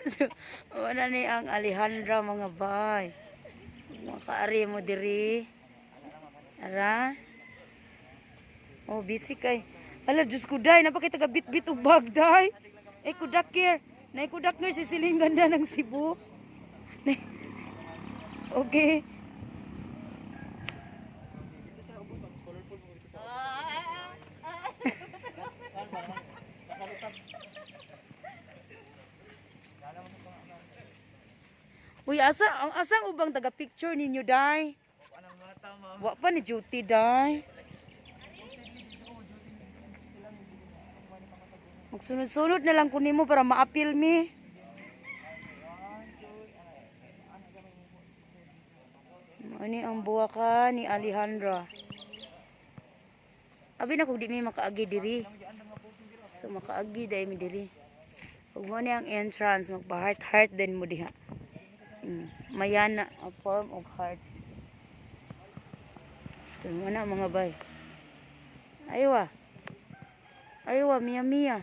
So, wala ni ang Alejandra, mga bay. Makaari mo diri. Ara. Oh, busy kay. Ala, Diyos ko, day. Napakita ka bit-bit og bag, day. Eh, kudakir. Nay, kudakir si Siling ganda ng Cebu. Okay. Uy, asa ang asang ubang taga picture ninyo, day? Wa pa ni duty, day. Magsunod-sunod na lang ko nimo para maapil mi. Ani ang buwaka ni Alejandra. Abi na kung di mi makaagi diri. So makaagi dai mi diri. Ug mo ni ang entrance, magpa heart heart din mo diha. Mayana a form of heart. So mo na, mga bay. Aywa. Aywa, mia mia.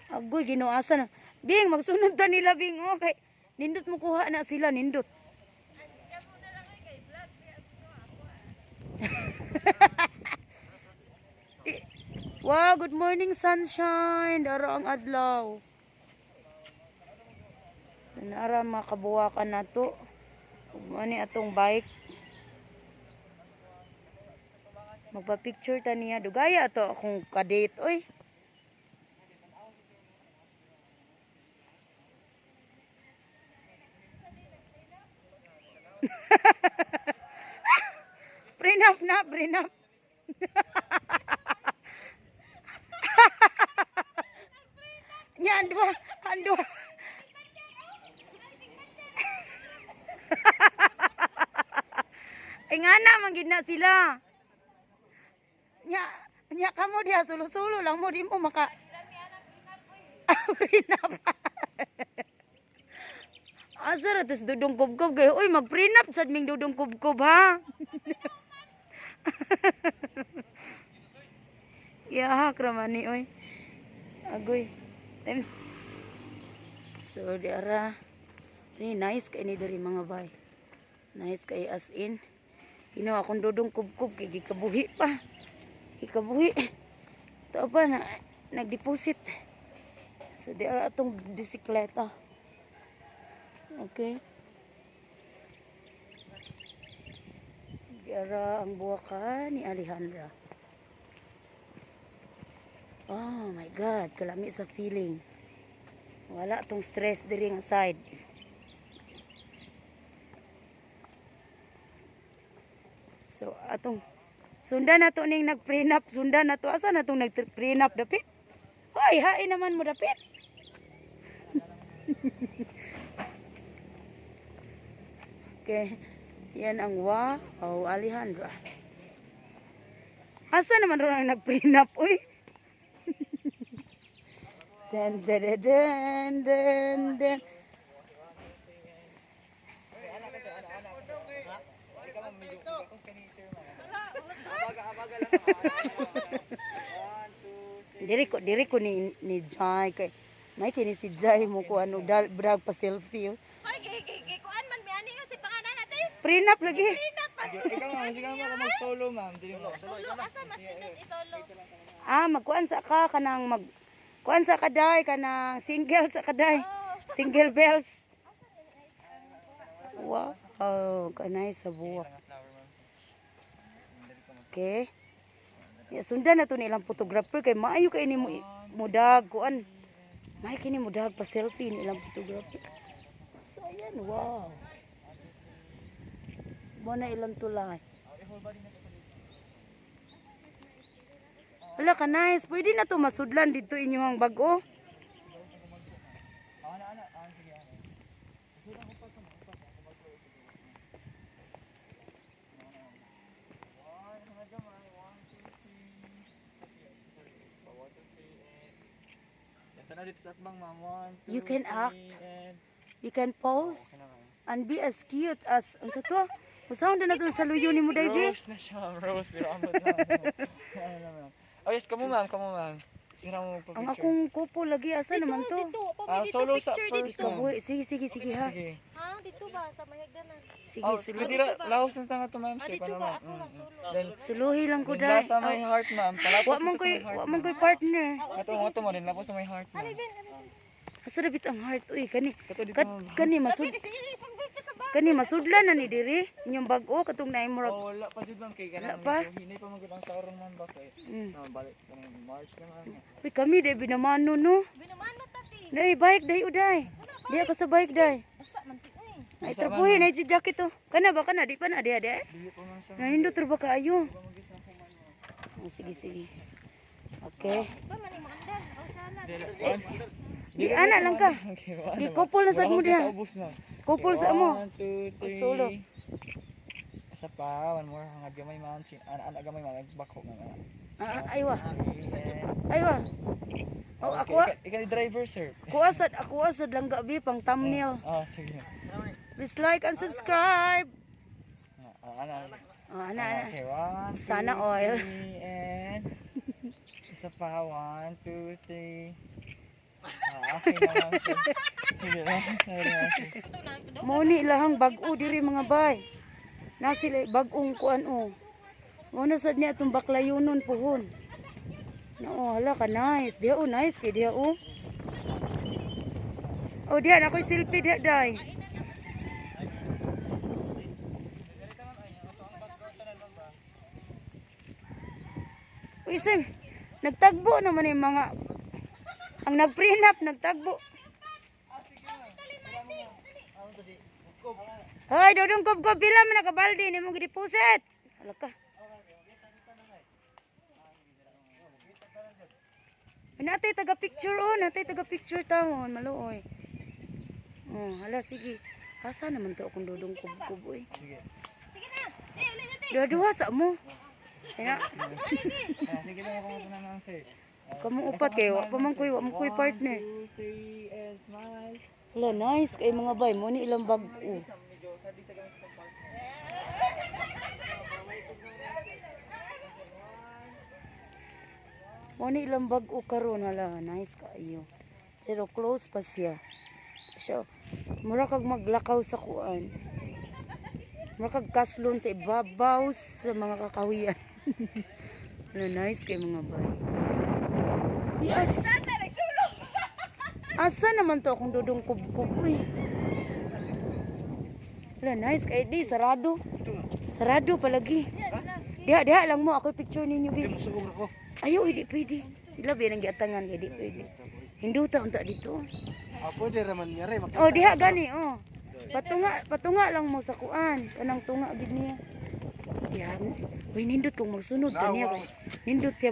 Agoy, ginuasa na. Bing, magsunod ta nila, Bing. Okay. Nindot mo kuha na sila, nindot. Wow, good morning, sunshine. Dara ang adlaw. So nara mga kabuwakan nato. Ug mao ni atong bike. Magpa-picture ta niya. Dugaya ato akong kadate oy. Prenup na, prenup. Nya andwa, andwa. Ay nga na, man na sila. Nya, nya kamo diha sulo-sulo lang mo di mo maka prenup. Asa ra tas dudong kubkob kayo. Uy, mag-prenup sad ming dudong kubkob ha. Yahak ra ni oy. Agoy. Times. So di ara. Ni nice kay ni diri, mga bay. Nice kay as in. Ino akong dudong kubkob kay gikabuhi pa. Gikabuhi. To pa na nagdeposit. So di ara atong bisikleta. Okay. Di ara ang buwaka ni Alejandra. Oh my God, kalami sa feeling. Wala tong stress diri nga side. So atong sundan na to ning nag-prenup, sundan na to. Asa na tong nag-prenup dapit? Hoy, hain naman mo dapit. Okay. Yan ang wow, Alejandra. Asa naman ron ang nag-prenup, uy? Den, den, den, den, den. Diri ko ni Jai kay may kini si Jai mo ko ano dal brag pa selfie, oh. Hoy, gi gi gi kuan man mi ani si pangalan natin. Prenup lagi. Ikaw, ma'am, sige ma'am, mag-solo, ma'am. Dili mo. Solo asa mas nindot isolo. Ah, magkuan sa ka kanang mag kuan sa kaday kanang single sa kaday. Single bells. Wow, kanay sa buwak. Okay. Ya, sundan na to nilang photographer kay maayo kay ni mo mudag kuan. Maayo kini mudag pa selfie ni ilang photographer. So ayan, wow. Mo na ilang tulay. Wala ka nice. Pwede na to masudlan dito inyong bag-o. Sige. Tanaw dito sa atbang, ma'am. One, two, You can three, act. and You can pose Okay na, ma'am. And be as cute as unsa to? Usaon na to sa luyo ni mo, Daybi? Rose na siya, ma'am. Rose, pero ambot lang. Ano na, ma'am. Oh, yes, kamo, ma'am. Kamo, ma'am. Sira mo Ang magpa-picture. akong kupo lagi asa naman to? Dito, pa Ah, dito solo sa picture first dito. ma'am. Kabuhi. Sige, sige, sige ha. Sige. Ha, dito ba sa mayagdanan? Sige, Oh, sulo. dira, laos na tanga to, ma'am. Ah, Sir, dito paano, ba? ma'am? Ako lang solo. Then, Suluhi lang ko then dai. last sa my heart, ma'am. Palapos Wa man dito sa koy, my heart, wa man ma'am. koy partner. Kato mo to mo din lapos sa my heart, ma'am. Asa ra bit ang heart uy kani. Kato dito, Kat, ma'am. kani masud kani masudlan na ni diri inyong bag-o katong naay murag. Oh, wala pa jud, ma'am, kay Wala kanang pa? medyo hinay pa man gud ang tarong, ma'am, ba kay. Ma'am, balik kanang March na, ma'am. Uy kami di binamano no. Binumano ta ti. Dai bike dai uday. Di ako sa bike dai. Asa man ti uy. Ay trabuhi na jud jacket to. Kana ba kana di pa na di di. Dili pa man siya. Nanindot ra ba kaayo? Oh, sige sige. Okay. Ba man imong andar. Oh, siya na. Di ana lang ka. Okay, wala Di na, ma'am. couple na sad Wala mo ko diha. sa ubos, ma'am. Couple sa mo. One, two, three. Solo. Isa pa, one more hangad gamay, ma'am. Ana ana gamay, ma'am. Bako, ma'am. Ana. Ah, aywa. Okay, and- Aywa. Oh, Okay, ako Ikaw yung driver, sir. ako asad lang gabi pang thumbnail. Ah, sige. Please like and subscribe. Ah, ana. ana. Oh, ana ana. Okay, one, two, Sana oil. three, and isa pa, one, two, three. Ah, okay na, ma'am, sir. Sige lang, sorry, ma'am, sir. Mao ni ilahang bag-o diri mga bay. Na sila bag-ong kuan o. Mao na sad niya atong baklayonon puhon. Noo, hala ka nice. Diha o nice kay diha o. Oh, diha na ako'y selfie diha day. Uy, Sam, nagtagbo naman yung mga ang nag-prenup, nagtagbo. Hoy, Dodong Kubkob, pila man nakabaldi ni mong gideposit. Hala ka. Natay taga picture oh, natay taga picture tawon, maluoy. Oh, hala sige. Asa naman to akong Dodong Kubkob oy. Sige. Sige na. Eh, ulit na ti. Duha-duha sa mo. Kaya Ah, sige lang, ako muna, ma'am, sir. Ah, kamo upat kayo, wa pa man koy, wa man koy partner. One, two, three, and smile. Hala nice kay mga bay mo ni ilang bag-o. Mo ni ilang bag-o karon hala nice kaayo. Pero close pa siya. Siya mura kag maglakaw sa kuan. Mura kag kaslon sa ibabaw sa mga kakahuyan. Hala nice kay mga bay. Yes. Asa naman to akong dudong kubkub uy. Hala nice kay di sarado. Sarado palagi. Diha diha lang mo ako picture ninyo bi. Ayaw, hindi pwede. Ila ba ang giatangan kay di pwede. Hinduta unta dito. Ah, pwede raman niya rin. Oh, diha gani oh. Patunga patunga lang mo sa kuan. Kanang tunga gid niya. Diha. Uy, nindot kung magsunod kaniya. Nindot siya.